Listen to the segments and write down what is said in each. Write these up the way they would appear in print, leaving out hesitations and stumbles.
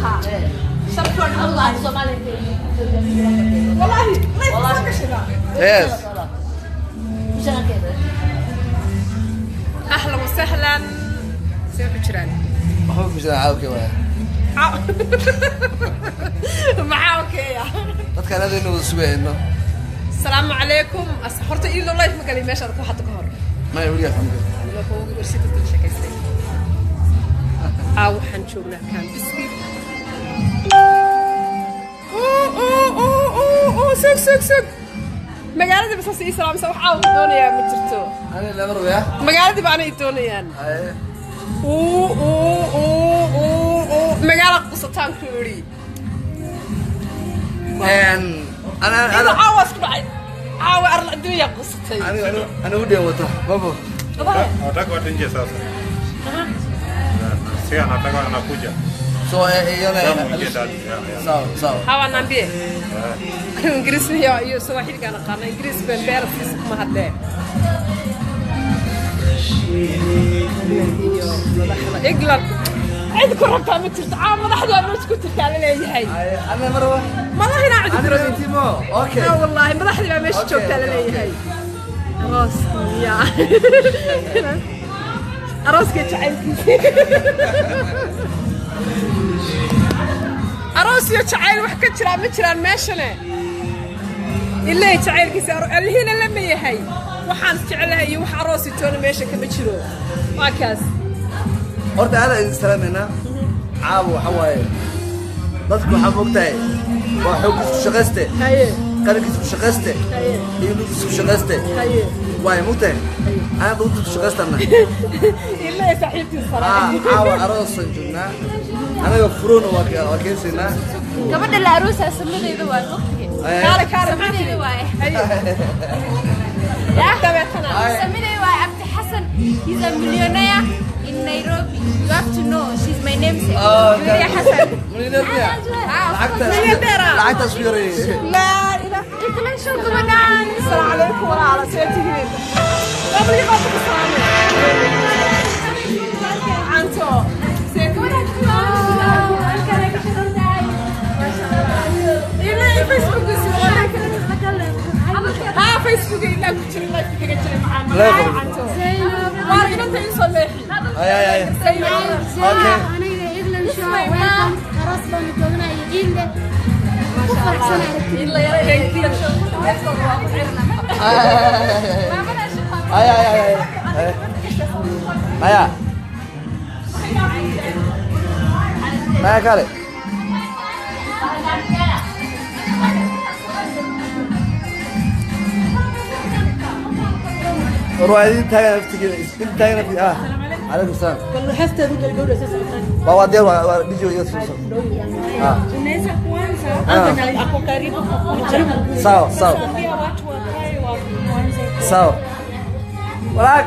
Lahaa sharafkoon Allah wallahi life soo gashay. Yes. Ahlan wasahlan, see ku jiraan? Waxba ku jiraan caawkii waaya. Maxaa okeeya? Dadkaan aadayna wada sugayno. Asalaamu calaykum. Horta ilo life ma galay meeshaad ku hadda ka hor? Maya, weligaa xamka. Sheekaystay. Aa, waxaan joognaa Kempinski. Sug, sug, sug, magaaladii ba saas ii salaamsa. Wax caawa doonayaa ma jirto. Ani lama rabaya. Magaaladii ba anay doonayaan. Haye. Uu uu uu uu uu, magaala qusataan ku idhi. En ana ilo ana caawa isku dhacay, caawa arla adduunya qusatay. Aniga aniga anigu udhiyan wata babo. Nataka watu nje sasa. Si anataka anakuja. So iyana Ingie ndani. Yeah. Sawa sawa. Hawa naambie, anigu Ingiriis iyo Swahiligaan aqaana, Ingiriis been beerasiisa kuma hadlee. Iyo madaxda England cid ku rabtaa ma jirto. Caawa madaxda waa meesha ku jirtaa la leeyahay. Haye, ana marwa. Madaxina cid ku Ani rabin. timo. Okay. Ah, wallaahi madaxdii baa meesha Okay, joogtaa la okay, leeyahay. Aroos ya arooska jacaylkiisa, aroos iyo jacayl wax ka jiraa ma jiraan meeshane. Ilaahay jacaylkiisa allihiina lama yahay. Waxaan jeclahay iyo wax aroosi toona meesha kama jiro, waa kaas. Horta aad idin salaamayna. Caawa waxa waaye dadku waxaa moogtahay waa xooggiis ku shaqayste, qalinkiis ku shaqayste, iyo dhulkiis ku shaqayste. Waaye moogtahay ana dhulkiis ku shaqaystana. Ilaahay saaxiibtiisa. Ah, caawa aroosaan joognaa anaga, furuuna waa waa keensaynaa. Gabadha la aroosaa samadeyda waa waqtige. Kaale kaale, maxaa samadeyda tiri? Waaye. Haye, dabeetana samadeeda waaye. Abdi Xasan, he's a millionaire in Nairobi. You have to know she's my namesake. Oh, Nuria Xasan. Millionaire miya? Ah, of lacagta course. Millionaire. Lacagtaas ku yareeyay. Laa ilaaha. Iklan show gabadhaan. Asalaamu calaykum walaala, see tihiin? Qabriga baa ku salaamay canto, see tihiin? Ilaa Facebookiisa, haa, Facebook ilaa ku jira, live kaga jiray macaan. Live. Canto waar inanta ii soo leexi. Ay ay ay, okay. Aniga Idlan Show, welcome. Aroos baanu joognaa iyo Iidle ku faraxsan aragtida. Thank you. Ay ay ay ay, maya maya, kale war waa idin taagan naftigeeda, idin taagan nafti. Ah, calaykum salaam. Waa diyaar, waa DJ iyo soo ah. Unaweza kuanza. Ah. Ako karibu kukuja. Sawa sawa. Ambia watu wakae waanze. Sawa walaag.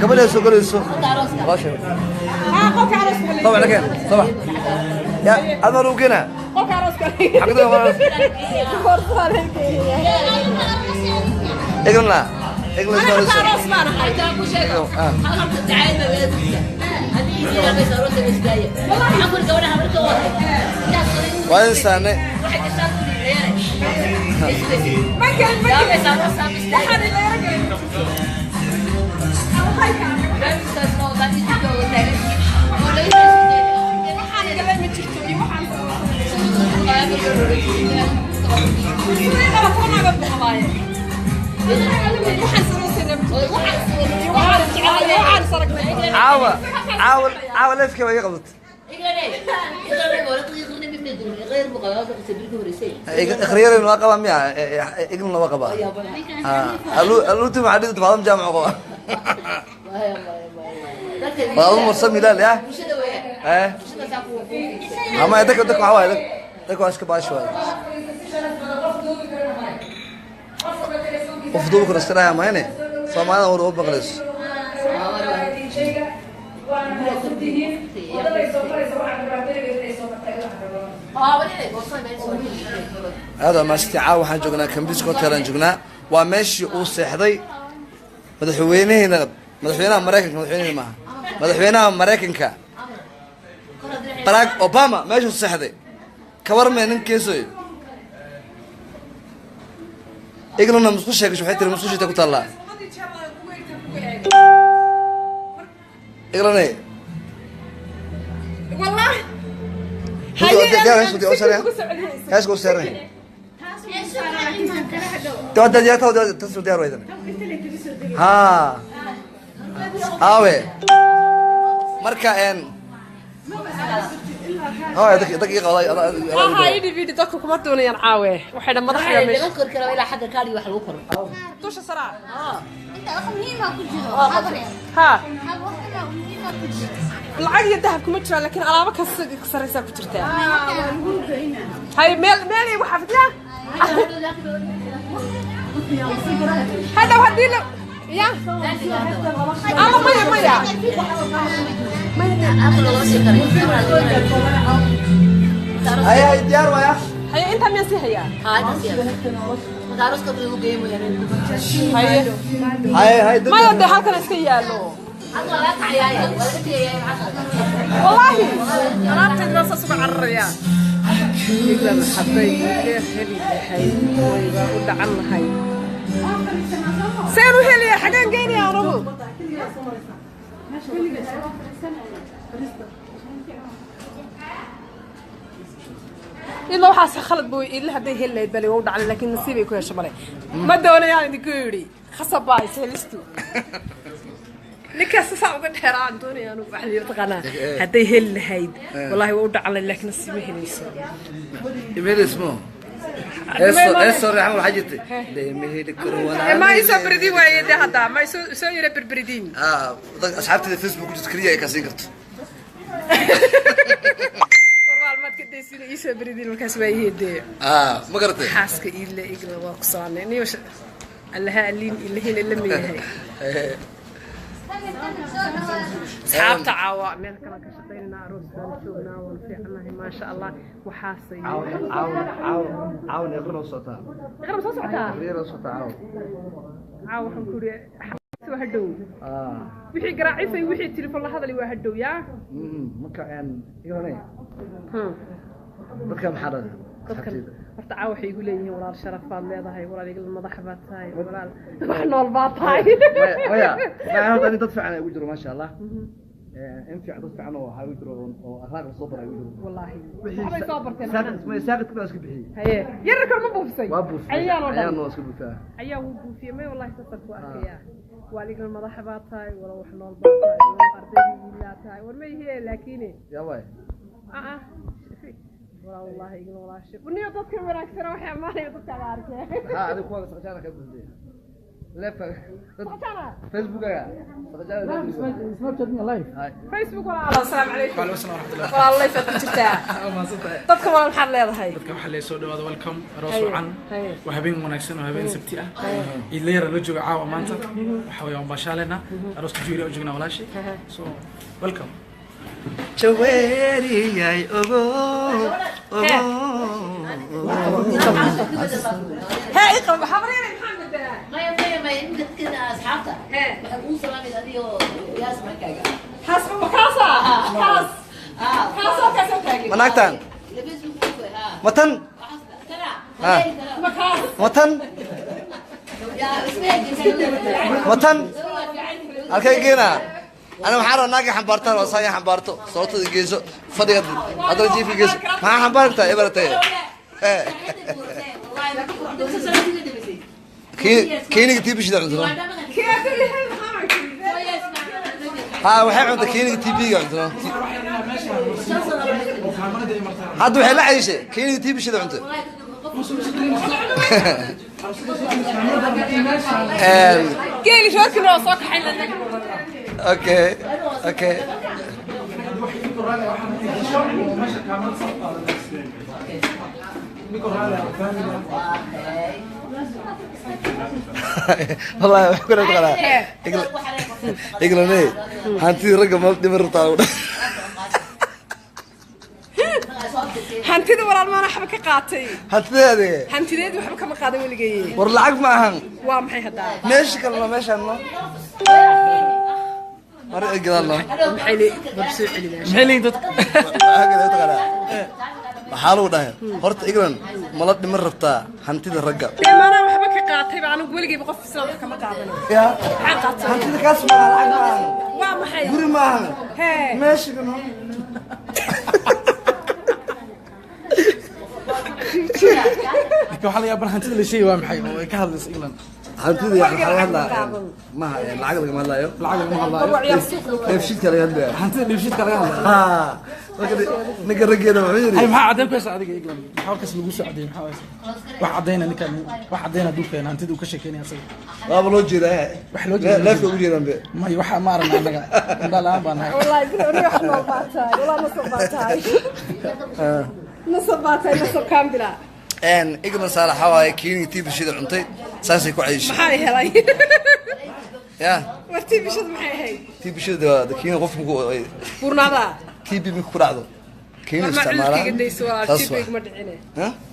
Gabadha soo galayso waa sheeg. Haa, qolka arooska la طبعا لكن طبعا يا انا روقنا. Qolka arooska. حقنا. Koorsadaa la geeyaa. اقلنا اقلنا. Aniga xataa aroos baan ahay. Ah. Waa insaane. Ma gelin, ma gelin, waxaan ileera gelin ma jirto. Waxaan galay ma jirto iyo waxaan sidii qaba kuwa naagad buu qabaaye. Waxaan saroosayna ma jirto iyo waxaan jecelahay iyo waxaan saragnay. Caawa caawa caawa leefkii baa iga qabdatay. Ikhriyaren waa qabaa miya? Iglana waa qabaa. Aluuti maxaa dhigi baadam jaamac qaba baadam mursam ilaal ya eh ama dadka waxaa waaye dadka waa iska baashi waaye, qof duubi karo iska dhahaya mayne Soomaalida war u maqlayso. Aada maasiti. Caawa waxaan joognaa Kempinski Hotel aan joognaa, waa meeshii uu seexday. madaxweynaheena madaxweynaha Mareykanka madaxweynaha maaha madaxweynaha Mareykanka Barack Obama meeshuu seexday ka warmay ninkiisu iglana musqusha gasho waxay tiri musqusha ku taallaa iglana والله هاي شو سعره تودي يا تودي تسوي ديار ويدنا ها آوي مركا إن ها دقيقة والله هاي دي فيديو dadku kuma doonayaan caawe waxay dhan madaxda meesha laga kor karo ilaa xagga kaali wax lagu koro dusha sara inta wax muhiim ah ku jiro ha wax muhiim ah ku jiro lacag iyo dahab kuma jiraan laakiin alaabo ka sareysa ku jirtaa hay meel meel igu xafidla هذا وهدي له يا الله مية مية هيا هاي ديار ويا هيا انت مين سي هيا هاي هاي ما يودي halkan iska yaalo والله alaabteed baa saas uga cararaya iglan hadday ka heli lahayd wayba u dhacan lahayd seen u helaya xagaan geynaya anugu ilaa waxaas khalad buu ila hadday heli lahayd bale waa u dhacan laakiin nasiibay ku hesho male ma doonayaan idinku yidhi khasab baa is helistu ninkaas saa uga dheeraan doonayaan u baxdiyo taqaanaa hadday heli lahayd wallahi waa u dhacan lahayd laakiin nasiib ma helayso imeelismo eso reexan waxaa jirtay lama heli karo ma isoo berdin waaye dee hadda ma isoo yara berberdiin asxaabteeda Facebook ku jirta keliya ay ka siin karto warmaad ka daysina isoo berdiin markaas waayihii dee ma garatay xaaska iile igla waa ku saanay niyo allaha aliin ilahina lama yahay asxaabta caawa meel kale ka shaqaynayna aroos baan joognaa waan fiicanahay maasha allah waxaasay caawn iqra socotaa iqra soo socotaa iqra socotaa caawn caawa waxaan ku yidhi waa hadhow wixii garaacisay wixii telefoon la hadlay waa hadhow yaa marka aan iqrane dadka maxaa dhahdaa horta caawa waxay igu leeyihiin walaal sharaf baad leedahay walaal igla madax baad tahay walaal wax nool baad tahay maya maya horta nin dad fiican ay ugu jiro maasha allah in fiican dad fiican oo waxaa ugu jiro oo akhlaaq la soo baray ugu jiro wallaahi waxbay soo barteen maya saaqid kuma iska bixiyey haye yararkan ma buufisay waa buufiyey cayaan oo dhan cayaan waa iska buufaa ayaa wuu buufiyey may wallahi saasaan ku arkayaa walaal igla madax baad tahay walaal wax nool baad tahay walaal ardaydii ilaa tahay war ma ihee laakiin yaa waay والله يقول والله شيء وني dadka wanaagsan waxay amaanay dadka aan arkay ha adigu kuwa saqajaana ka buuxday lefa Facebook-ga saqajaana Snapchat me live Facebook walaal assalaamu calaykum walaal live aad ku jirtaa dadka walaal maxaad leedahay dadka waxa la soo dhawaada welcome aroos wacan waa habeen wanaagsan oo habeen sabti ah idla yara la jooga caawa maanta waxa weeye waan baashaalena arooska juuri oo joognaa walaashay so welcome jaweeriyay ogo ogo ها اقرا حضريني محمد ما ما ما يمكن كده اصحابته waxay salaamid adigo yaas markaaga xaas makaasa kaas kaas kaas taagay manaagtan matan matan matan halkay geenaa أنا waxaan rabaa naag xambaartaan oo saa xambaarto sababtooda geeso fadhiga hadana jiifka geeso maxaa xambaartaa ibaratay kiiniga TB shida cunto ha waxay cunta kiiniga TB-ga cunto hadda waxay la cayishay kiiniga TB shida cunto geeli reerkina waa soo kaxay Okay, okay. والله كنا تقرا إقلاني هانتي رقم ما بدي مرة طاولة hantida walaal maana xaba ka ka qaatay hantideede hantideed waxba kama qaadan weligay war lacag ma ahan waa maxay hadaa meesha kalena meeshaan no mar ay gadaalno maxay le babsoo celinaa maxay leeyihiin dadka waxaa lagu dhahay horta England mala dhiman rabtaa hantida ragga dee maanaa waxba ka qaatay ba anigu weligayba qof isla wax kama qaadanayo ya maxaa qaatay hantida kaas maaha lacag ma ahan waa maxay guri ma ahan hee meesha kan laakiin waxaa laga yaabaa hantida la sheegay waa maxay oo ay ka hadlayso England hantida yaa waxaa laga hadlaa maha lacag lagama hadlaayo lacag lagama hadlaayo dheefshiidka laga hadlaya hantida dheefshiidka laga hadlaayo haa marka ninka raggeena wuxuu yidhi hay maxaa caddayn ku haysaa adiga England maxaa warkaas lagu soo caddeeyay maxaa haysaa wax caddayna ninkan wax caddayna duu keena hantida uu ka sheekeynaya asaga waaba loo jeedaa wax loo jeedaa leefka ugu jeedaan be may waxa ma aragna annaga indha la'aan baan nahay والله بلا wax noo baataay والله nasab baataay nasab baataay nasab kaambila een England saalax waxa waaye kiini tiibishida cuntay saasay ku cayishay maxay helay ya war tiibishada maxay ahayd tiibishada kiini qofku ku burnaada tiibi mid ku dhacdo kiini isticmaala saas waa ma dhicine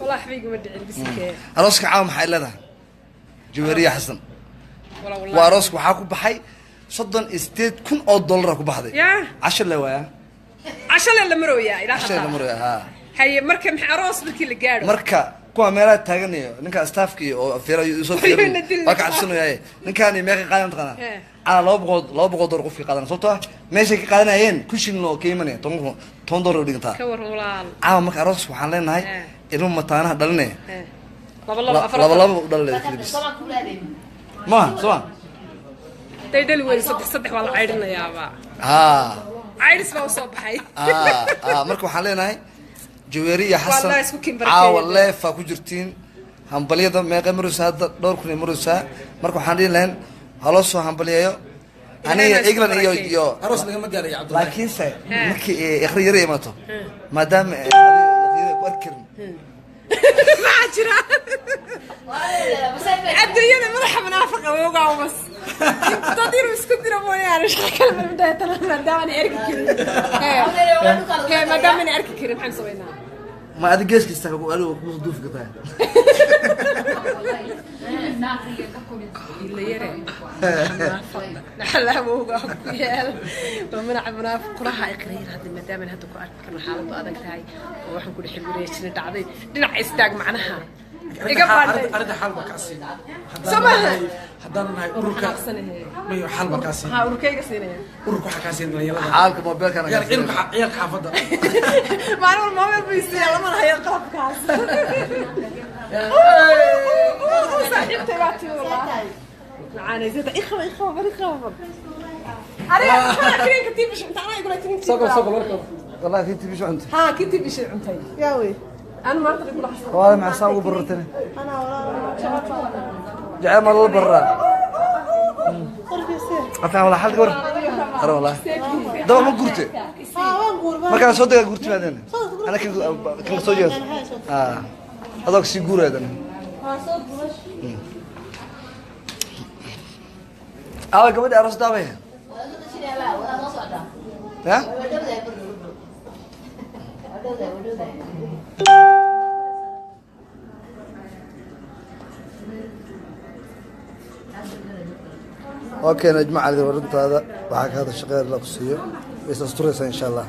والله xabiibi ma dhicin bisikee arooska caawa maxay leedahay Juwayriya Xasan waa arooska waxaa ku baxay $38,000 oo dollar ku baxday ya cashar le waaya cashar le la marooyaa ilaa cashar la marooyaa ha haye marka maxay aroos markii la gaadho marka kuwa meelaha taaganayo ninka staffki oo fiira soo fiira waa ka cabsanayaa ninkaan meeqa qaadan taqana ala 200 dollar qofkii qaadan sababtoo ah meeshay ka qaadanayeen kushin loo qiimanaya $10 dollar u dhigantaa ka war walaal caawa marka aroos waxaan leenahay ilmo mataanaha dhalinaya laba laba u dhalinaya filibis ma soo day dhali weyn saddex waa la caydhinayaaba haa caydhis baa usoo baxay marka waxaan leenahay Juwayriya Xasan caawa leefa ku jirtiin hambaliyada meeqa maraysaa hadda dhowr kun ay maraysaa marka waxaan dhihi lahayn ha loo soo hambaliyeeyo aniga England iyo iyo aroos lagama gaarayo Cabdullaahi laakiinse markii ikhri yar imaato maadaama ku arki karin maxaa jira adduunyada madaxa munaafiqa ogaa bas dad inuu isku diro mooyaane shaqo kale ma midhaha tan maadaama aanay arki karin hee maadaama aanay arki karin maxaan samaynaa ma adiga geeskiisa ku adiga ku duufi kartaa ila yare naxalaa ku yaal waa manaca munaafiq quraha iqriir hadda maadaama hadda ku arki karno xaaladdu adag tahay oo waxaan ku dhex wareejina dhacday dhinaca istaag macnaha iga baadhay arrinta xaal baa kaa siin haddaan nahay ururka mayo xaal baa kaa siin haa ururkayga siinaya ururka waxaa kaa siin dhalinyarada xaalka moobeelkana ciyaalka xaafadda maalin walba moobeel buu isiiyaa lamana hayo qalabkaas saaxiibtay baa timi wallaahi macaanaysata ikhwa ikhwa bar ikhwa bar aniga krinka tiibish cunta anaa igula tirin soo gol warka wallahi kii tiibish cuntay haa kii tiibish cuntay yaa wey أنا ما أقدر أقول أحسن. والله مع ساوي برتني. أنا والله جعل ما الله برا. أفهم والله حالك برا. ترى والله. ده ما قرتي. ما كان صوتك قرتي بعدين. أنا كان صوتي. هذاك سيجور هذا. قبل أرصد دابه. ها؟ اوكي نجمع على ورنت هذا وحق هذا الشقير لا قصيه بس استريسا ان شاء الله.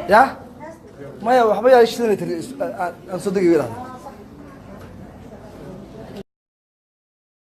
يا ما يا وحبا يا اشتريت ان صدقي ولا